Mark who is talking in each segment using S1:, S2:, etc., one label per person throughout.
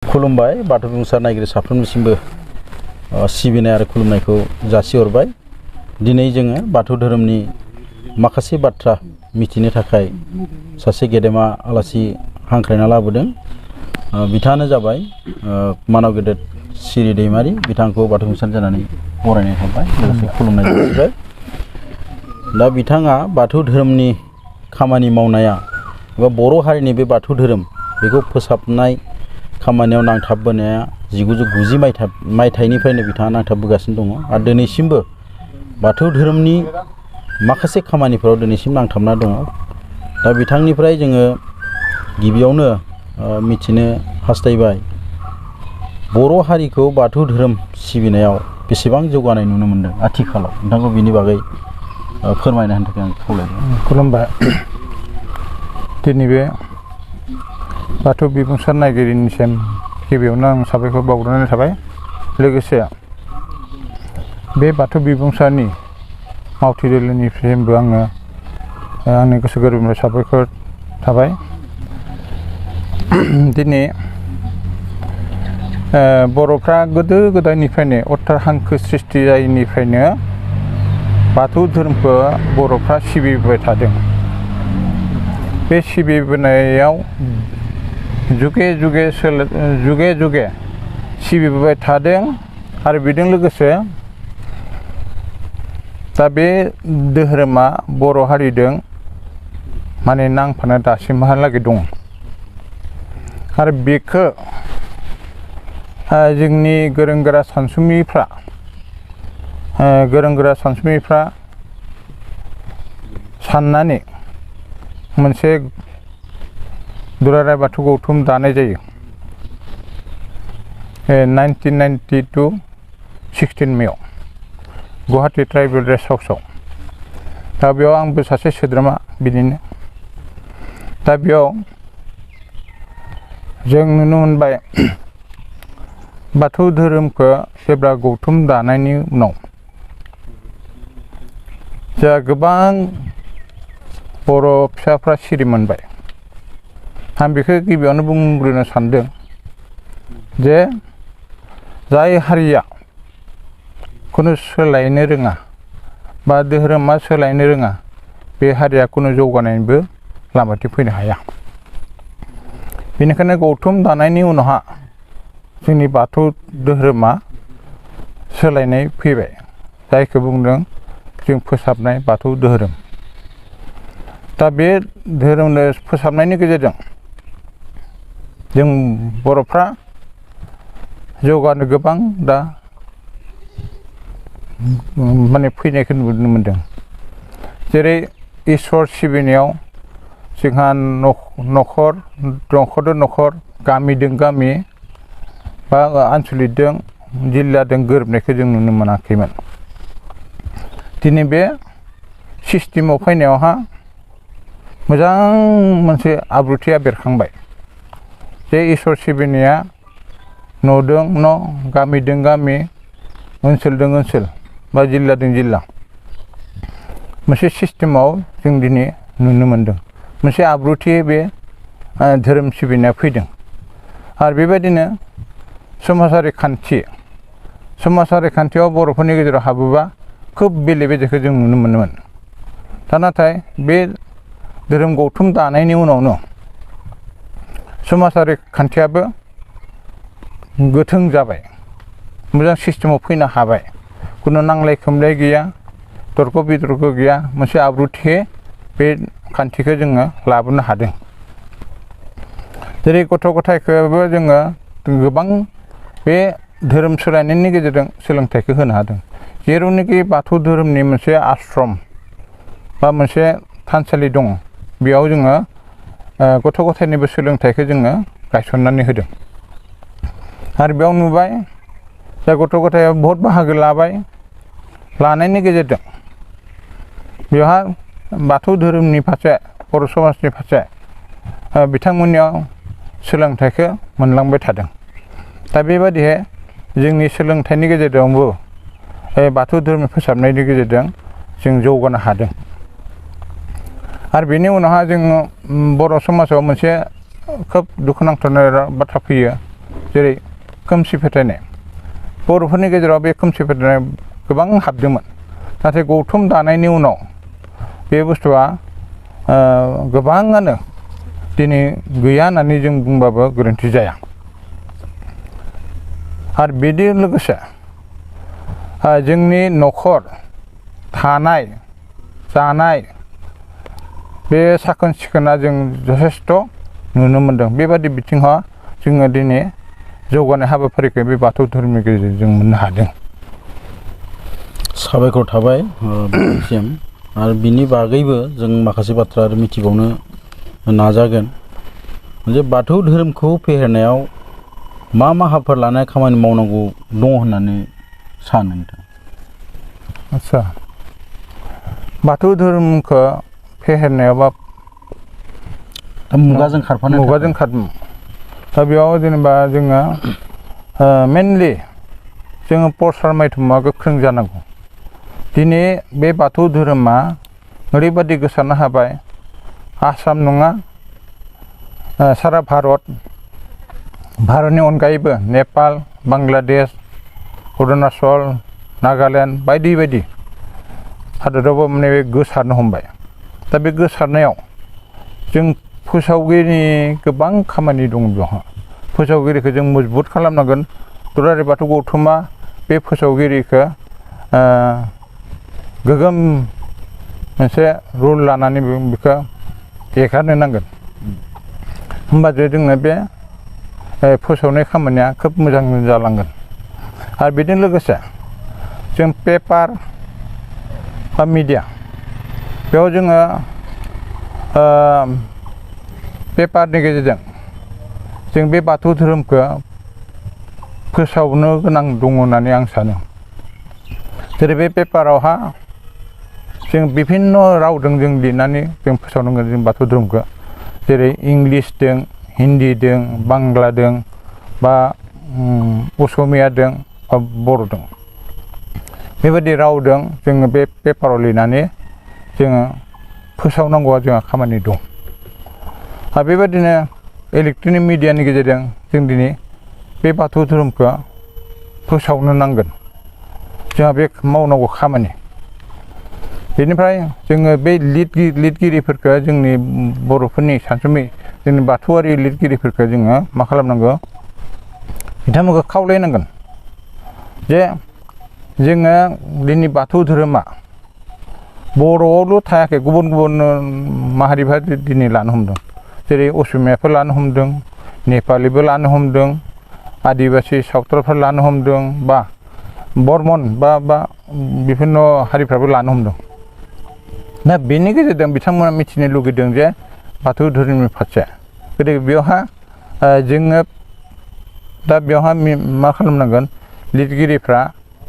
S1: खुलुमबाय बाथौ बिबुंसार नायगिरि साफ्रोमनिसिमबो सिबिनाय आरो खुलुमनायखौ जासिहरबाय। दिनै जोङो बाथौ धोरोमनि माखासे बाथ्रा मिथिनो थाखाय सासे गेदेमा आलासि हांख्रायना लाबोदों। बिथाङानो जाबाय मानाव गेदेर सिरि दैमारि। बिथांखौ बाथौ बिबुंसार जानानै बरायनाय थाबाय, लोगोसे खुलुमनाय जासिबाय। दा बिथाङा बाथौ धोरोमनि खामानि मावनाया एबा बर' हारिनि बे बाथौ धोरोम बेखौ फोसाबनाय खामानियाव नांथाबबोनाया 1990 मायथाइनिफ्रायनो बिथाङा नांथाबबोगासिनो दङ आरो दिनैसिमबो बाथौ धोरोमनि माखासे खामानिफोराव दिनैसिम नांथाबना दङ। दा बिथांनिफ्राय जोङो गिबियावनो मिथिनो हास्थायबाय बर' हारिखौ बाथौ धोरोम सिबिनायाव बेसेबां जौगानाय नुनो मोनदों आथिखालाव। नोंथांखौ बिनि बागै फोरमायना होनो थाखाय आं खावलायबाय।
S2: खुलुमबाय। दिनै बे बाथौ बिबुंसार नायगिरिनिसिम गिबियावनो आं साबायखर बावग्रोनाय थाबाय। लोगोसे बे बाथौ बिबुंसारनि मावथि दोलोनिफ्रायबो आङो आंनि गोसो गोरबोनिफ्राय साबायखर थाबाय। दिनै बर'फ्रा गोदो गोदायनिफ्रायनो अत्तार हांखो सृष्टि जायैनिफ्रायनो बाथौ धोरोमखौ बर'फ्रा सिबिबाय थादों। बे सिबिबोनायाव जुगे जुगे सिबिबोबाय थादों आरो बेजों लोगोसे दा बे धोरोमा बर' हारिजों माने नांफाना दासिमहालागै दं। आरो बेखौ जोंनि गोरों गोरा सानसुमैफ्रा साननानै मोनसे दुलाराय बाथौ गौथुम दानाय जायो 1992 16 मेआव गुवाहाटी ट्राइबेल रेस्ट हाउसआव। दा बेयाव आंबो सासे सोद्रोमा बिदिनो। दा बेयाव जों नुनो मोनबाय बाथौ धोरोमखौ जेब्ला गौथुम दानायनि उनाव जोंहा गोबां बर' फिसाफ्रा सिरि मोनबाय। आं बेखौ गिबियावनो बुंग्रोनो सानदों जे जाय हारिया खुनु सोलायनो रोङा बा धोरोमा सोलायनो रोङा बे हारिया खुनु जौगानायनिबो लामाथिं फैनो हाया। बेनिखायनो गौथुम दानायनि उनावहा जोंनि बाथौ धोरोमा सोलायनाय फैबाय, जायखौ बुंदों जों फोसाबनाय बाथौ धोरोम। दा बे धोरोमनो फोसाबनायनि गेजेरजों जों बर'फ्रा जौगानो गोबां दा माने फैनायखौ नुनो मोनदों। जेरै इसोर सिबिनायाव जोंहा न'खर गामिजों गामि बा आनसलिकजों जिल्लाजों गोरोबनायखौ जों नुनो मोनाखैमोन। दिनै बे सिस्टेमाव फैनायावहा मोजां मोनसे आब्रुथिया बेरखांबाय जे इसोर सिबिनाया न'दों न', गामिजों गामि, ओनसोलजों ओनसोल बा जिल्लाजों जिल्ला मोनसे सिस्टेमाव जों दिनै नुनो मोनदों। मोनसे आब्रुथि बे धोरोम सिबिनाया फैदों। आरो बेबायदिनो समाजारि खान्थियाव बर'फोरनि गेजेराव हाबोबा खोब बेले बेजेखौ जों नुनो मोनोमोन। दा नाथाय बे धोरोम गौथुम दानायनि उनावनो समाजारि खान्थियाबो गोथों जाबाय, मोजां सिस्टेमाव फैनो हाबाय। खुनु नांलाय खोमलाय गैया, तर्क बितर्क गैया, मोनसे आब्रुथि बे खान्थिखौ जोङो लाबोनो हादों। जेरै गथ' गथायखौबो जोङो गोबां बे धोरोम सोलायनायनि गेजेरजों सोलोंथाइखौ होनो हादों। जेरावनोखि बाथौ धोरोमनि मोनसे आश्रम बा मोनसे थानसालि दङ, बेयाव जोङो गथ' गथायनिबो सोलोंथाइखौ जोङो गायसननानै होदों। आरो बेयाव नुबाय जाय गथ' गथाया बहुत बाहागो लानायनि गेजेरजों बेवहा बाथौ धोरोमनि फारसे, बर' समाजनि फारसे बिथांमोननियाव सोलोंथाइखौ मोनलांबाय थादों। दा बेबादिहाय जोंनि सोलोंथाइनि गेजेरजोंबो बाथौ धोरोम फोसाबनायनि गेजेरजों जों जौगानो हादों। आरो बेनि उनावहा जोङो बर' समाजाव मोनसे खोब दुखुनांथाव बाथ्रा फैयो जेरै खोमसि फोथायनाय बर'फोरनि गेजेराव बे खोमसि फोथायनाय गोबां हाबदोंमोन नाथाय गौथुम दानायनि उनाव बे बुस्थुआ गोबाङानो दिनै गैया होननानै जों बुंबाबो गोरोन्थि जाया आरो बेजों लोगोसे जोंनि न'खर थानाय जानाय बे साखोन सिखोना जों जथेस्थ' नुनो मोनदों बेबादि बिथिङाव जोङो दिनै जौगानाय हाबाफारिखौ बे बाथौ धोरोमनि गेजेरजों मोननो हादों
S1: साबायखर थाबाय बिथांनिसिम आरो बिनि बागैबो जों माखासे बाथ्रा आरो मिथिबावनो नाजागोन जे बाथौ धोरोमखौ फेहेरनायाव मा हाबाफारि लानाय खामानि मावनांगौ दङ होननानै सानो नोंथां
S2: आदसा बाथौ धोरोमखौ फेहेरनायाव बा
S1: मुगाजों खारफानो
S2: दा बेयाव जेनेबा जोङो मेनलि जोङो प्रसार मायथमा गोख्रों जानांगौ दिनै बे बाथौ धोरोमा ओरैबादि गोसारनो हाबाय आसाम नङा सारा भारतनि अनगायैबो नेपाल बांलादेश अरुणाचल नागालेण्ड बायदि बायदि हादोरावबो माने बे गोसारनो हमबाय दा बे गोसारनायाव जों फोसावगिरिनि गोबां खामानि दं बेवहाय फोसावगिरिखौ जों मजबुत खालामनांगोन दुलाराय बाथौ गौथुमा बे फोसावगिरिखौ गोगोम मोनसे रुल लानानै बेखौ एगारनो नांगोन होमबासो जोङो बे फोसावनाय खामानिया खोब मोजां जालांगोन आरो बेजों लोगोसे जों पेपार बा मिडिया बेयाव जोङो पेपारनि गेजेरजों जों बे बाथौ धोरोमखौ फोसावनो गोनां दङ होननानै आं सानो जेरै बे पेपारावहा जों बिभिन्न रावजों जों लिरनानै जों फोसावनांगोन जों बाथौ धोरोमखौ जेरै इंलिसजों हिन्दीजों बांलाजों बा असमियाजों बा बर'जों बेबायदि रावजों जोङो बे पेपाराव लिरनानै जोङो फोसावनांगौआ जोंहा खामानि दं आरो बेबायदिनो इलेक्ट्रनिक मिडियानि गेजेरजों जों दिनै बे बाथौ धोरोमखौ फोसावनो नांगोन जोंहा बे मावनांगौ खामानि बेनिफ्राय जोङो बे लिरगिरिफोरखौ जोंनि बर'फोरनि सानसुमै जोंनि बाथौआरि लिरगिरिफोरखौ जोङो मा खालामनांगौ बिथांमोनखौ खावलायनांगोन जे जोङो दिनै बाथौ धोरोमा बर'आवल' थायाखै गुबुन माहारिफ्रा दिनै लानो हमदों जेरै असमियाफोर लानो हमदों नेपालिबो लानो हमदों आदिबासि सावथालफोर लानो हमदों बा बर्मन बा बिभिन्न हारिफ्राबो लानो हमदों दा बेनि गेजेरजों बिथांमोना मिथिनो लुगैदों जे बाथौ धोरोमनि फारसे गतिके बेवहा जोङो दा बेवहा मा खालामनांगोन लिरगिरिफ्रा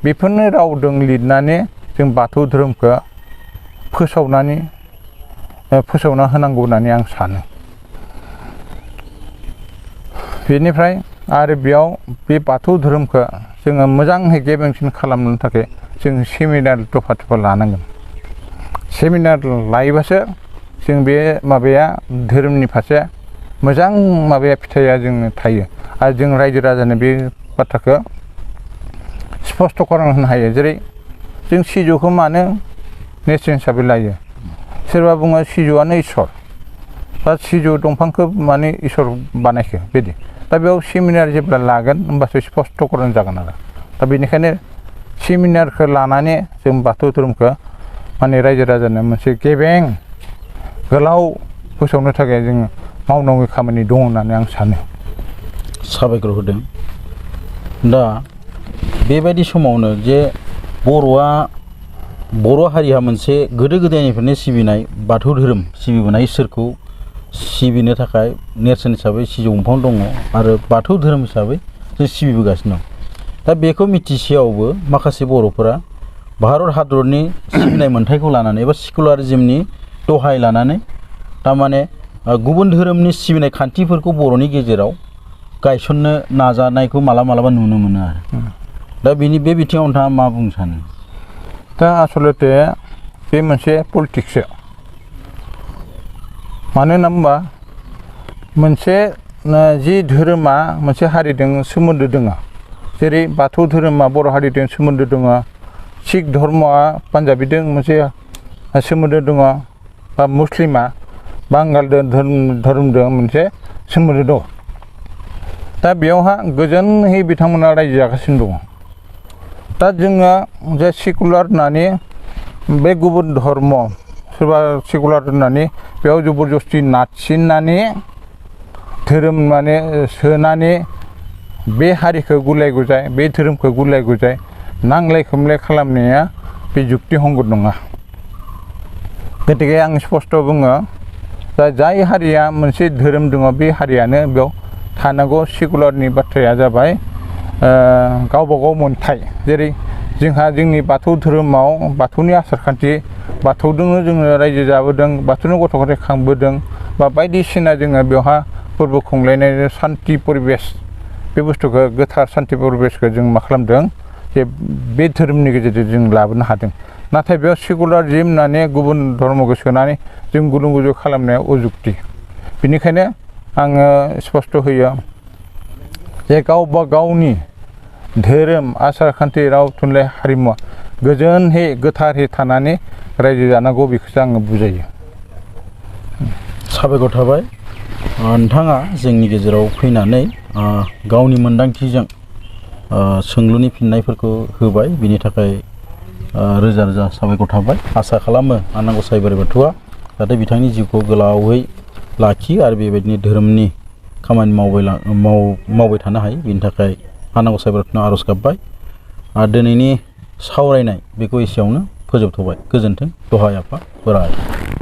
S2: बेफोरनो रावजों लिरनानै जों बाथौ धोरोमखौ फोसावना होनांगौ होननानै आं सानो बेनिफ्राय आरो बेयाव बे बाथौ धोरोमखौ जोङो मोजाङै गेबेंसिन खालामनो थाखाय जों सेमिनार दफा लानांगोन सेमिनार लायोबासो जों बे माबाया धोरोमनि फारसे मोजां माबाया फिथाइया जोंनो थायो आरो जों रायजो राजानो बे बाथ्राखौ स्पष्ट खालामना होनो हायो जेरै जों सिजौखौ मानो नेरसोन हिसाबै लायो सोरबा बुङो सिजौआनो इसोर बा सिजौ दंफांखौ माने इसोर बानायखो बिदि दा बेयाव सेमिनार जेब्ला लागोन होमबासो स्पष्टकरण जागोन आरो दा बेनिखायनो सेमिनारखौ लानानै जों बाथौ धोरोमखौ माने रायजो राजानो मोनसे गेबें गोलाव फोसावनो थाखाय जों मावनांगौ खामानि दं होननानै आं सानो
S1: साबायखर होदों दा बेबायदि समावनो जे बर' हारिया मोनसे गोदो गोदायनिफ्रायनो सिबिनाय बाथौ धोरोम सिबिबोनाय इसोरखौ सिबिनो थाखाय नेरसोन हिसाबै सिजौ दंफां दङ आरो बाथौ धोरोम हिसाबै जों सिबिबोगासिनो दं दा बेखौ मिथिसेयावबो माखासे बर'फोरा भारत हादरनि सिबिनाय मोन्थायखौ लानानै एबा सेकुलारिज्मनि दहाय लानानै थारमाने गुबुन धोरोमनि सिबिनाय खान्थिफोरखौ बर'नि गेजेराव गायसननो नाजानायखौ मालाबा नुनो मोनो आरो दा बे बिथिङाव नोंथाङा मा बुंनो सानो
S2: दा आसलते बे मोनसे पलिटिक्ससो मानो होनना बुंबा मोनसे जि धोरोमा मोनसे हारिजों सोमोन्दो दङ जेरै बाथौ धोरोमा बर' हारिजों सोमोन्दो दङ सिख धर्मआ पान्जाबीजों मोनसे सोमोन्दो दङ बा मुस्लिमा बांगाल धोरोमजों मोनसे सोमोन्दो दं दा बेयावहा गोजोनहै बिथांमोना रायजो जागासिनो दङ दा जोङो जे सेकुलार होननानै बे गुबुन धर्म सोरबा सेकुलार होननानै बेयाव जबरदस्ति नारसिननानै धोरोम माने सोनानै बे हारिखौ गुलाय गुजाय बे धोरोमखौ गुलाय गुजाय नांलाय खोमलाय खालामनाया बे जुक्ति हंगत नङा गतिके आं स्पष्ट बुङो दा जाय हारिया मोनसे धोरोम दङ बे हारियानो बेयाव थानांगौ सेकुलारनि बाथ्राया जाबाय गावबा गाव मोनथाय जेरै जोंहा जोंनि बाथौ धोरोमाव बाथौनि आसारखान्थि बाथौजोंनो जोङो रायजो जाबोदों बाथौनि गथ' गथाय खांबोदों बा बायदिसिना जोङो बेवहा फोरबो खुंलायनाय सान्ति परिबेस बे बुस्थुखौ गोथार सान्ति परिबेसखौ जों मा खालामदों जे बे धोरोमनि गेजेरजों जों लाबोनो हादों नाथाय बेयाव सेकुलारिज्म होननानै गुबुन धर्मखौ सोनानै जों गुलुं गुजुं खालामनाया अजुक्ति बेनिखायनो आङो स्पष्ट होयो जे गावबा गावनि धोरोम आसार खान्थि राव थुनलाइ हारिमुवा गोजोनहै गोथारै थानानै रायजो जानांगौ बेखौसो आङो बुजायो
S1: साबायखर थाबाय नोंथाङा जोंनि गेजेराव फैनानै गावनि मोन्दांथिजों सोंलुनि फिननायफोरखौ होबाय बिनि थाखाय रोजा रोजा साबायखर थाबाय आसा खालामो आनान गसाइ बोराइ बाथौआ जाहाथे बिथांनि जिउखौ गोलावै लाखियो आरो बेबायदिनो धोरोमनि खामानि मावबाय थानो हायो बिनि थाखाय आनान गसाइ बोराइ बाथौनाव आर'ज गाबबाय दिनैनि सावरायनाय बेखौ एसेयावनो फोजोबथ'बाय गोजोन्थों दहाय आफा बोराइ